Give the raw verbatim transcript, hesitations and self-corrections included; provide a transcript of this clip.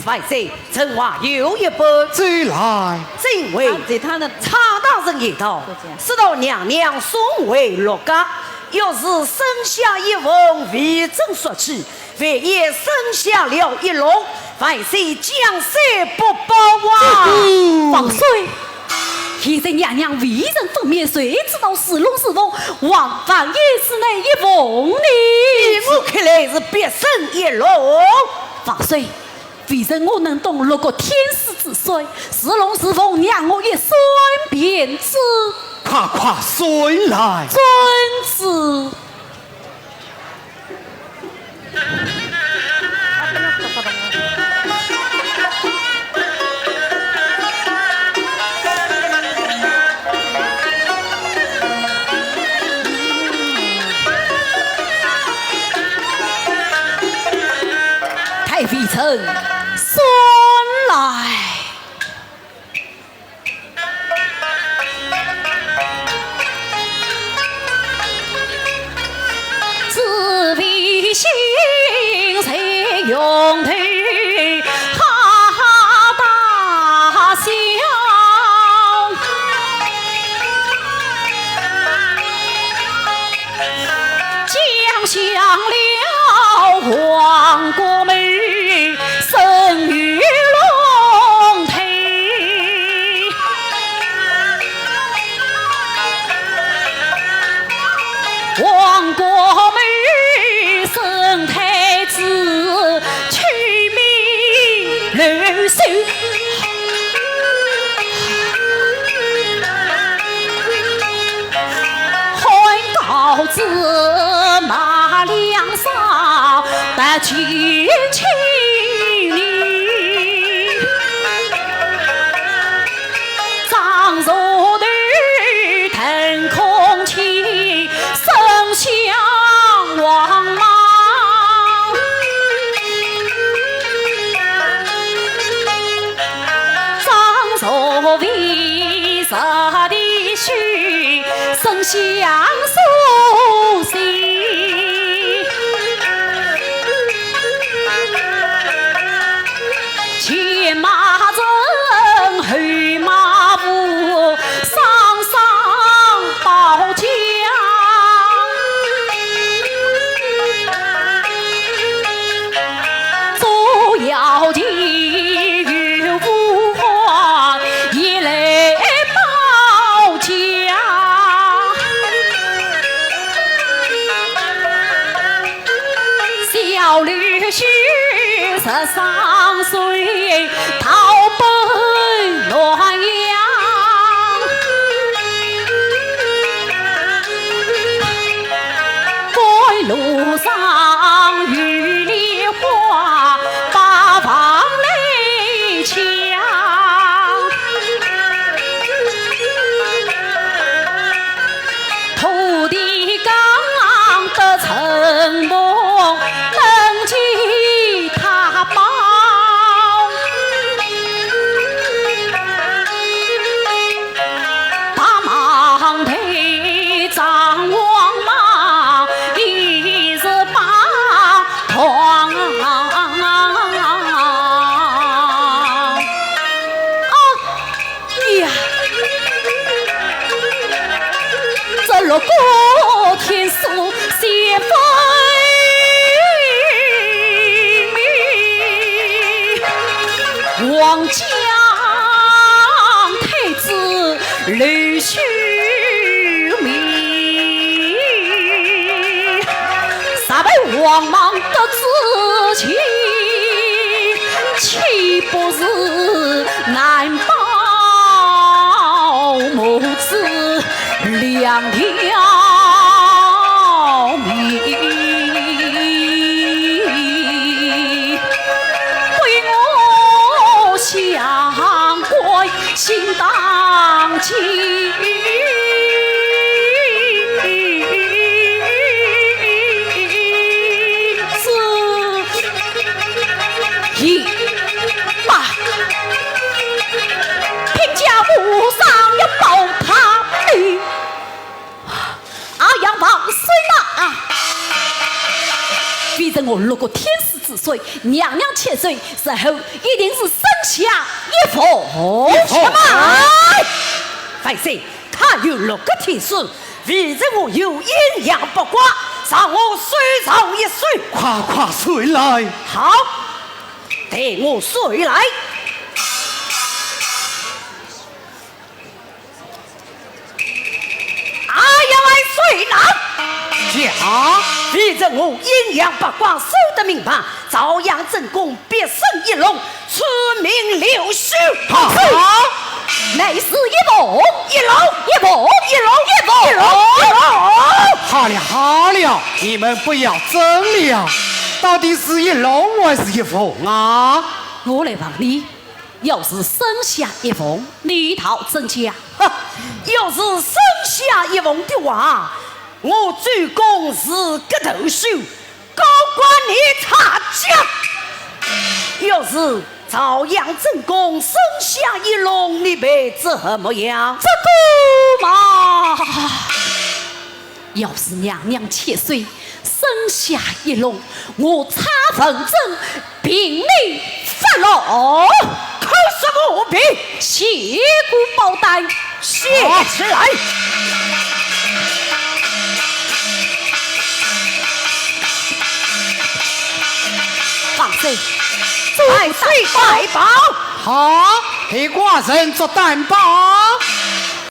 万岁，臣还有一本。再来。正为差大人言道，说道娘娘送回陆家，要是生下一封未曾说起，万一生下了一龙，万岁江山不保啊！万岁，现在娘娘未曾分辨，谁知道是龙是凤，还万一是哪一凤呢？依我看来是必生一龙。万岁， 未曾我能动六国天师之算，是龙是凤，让我一算便知。快快算来。遵旨。太微臣算来。紫微星辰用头哈哈大笑。 降下了皇姑妹，生育龙胎。皇姑妹生太子，取名刘秀。 汉高祖马良少，不及青年。张若头腾空起，生相王莽。 张若为十弟兄，生相苏秦。前马陈，后马吴，双双保驾。 左摇旗，右舞环，一来保驾。小刘秀十三岁，逃奔洛阳。 半路上遇梨花，把房来抢。土地刚得承蒙，能给他报。 大蟒头张王莽，一日把狂。啊呀，这六国天师先分明。 王将太子刘秀明，若被王莽得知情，岂不是男报母子 两条命，被我想关心当尽。是，咦，妈， 拼家无上要报他的。阿阳王孙呐啊！未曾我六国天师之岁，娘娘千岁，日后一定是生下一凤。一凤？什么？万岁，她有六个天孙，未曾我有阴阳八卦，让我算上一算。快快算来。好，待我算来。哎呀，万岁呐！讲。未曾我阴阳八卦算得明白，朝阳正宫必生一龙，出名刘秀。啊？乃是一凤，一龙，一凤，一龙，一凤，一龙，一龙。好了好了，你们不要争了，到底是一龙还是一凤啊？我来问你，要是生下一凤，你道怎讲？哼，要是生下一凤的话，我周公是个头手，高官你差价。要是朝阳正宫生下一龙，你会怎么样？这个嘛，要是娘娘千岁生下一龙，我蔡文正并你发落。可什么病？写个保单，写起来。放手，万岁，拜宝。好，替寡人做担保。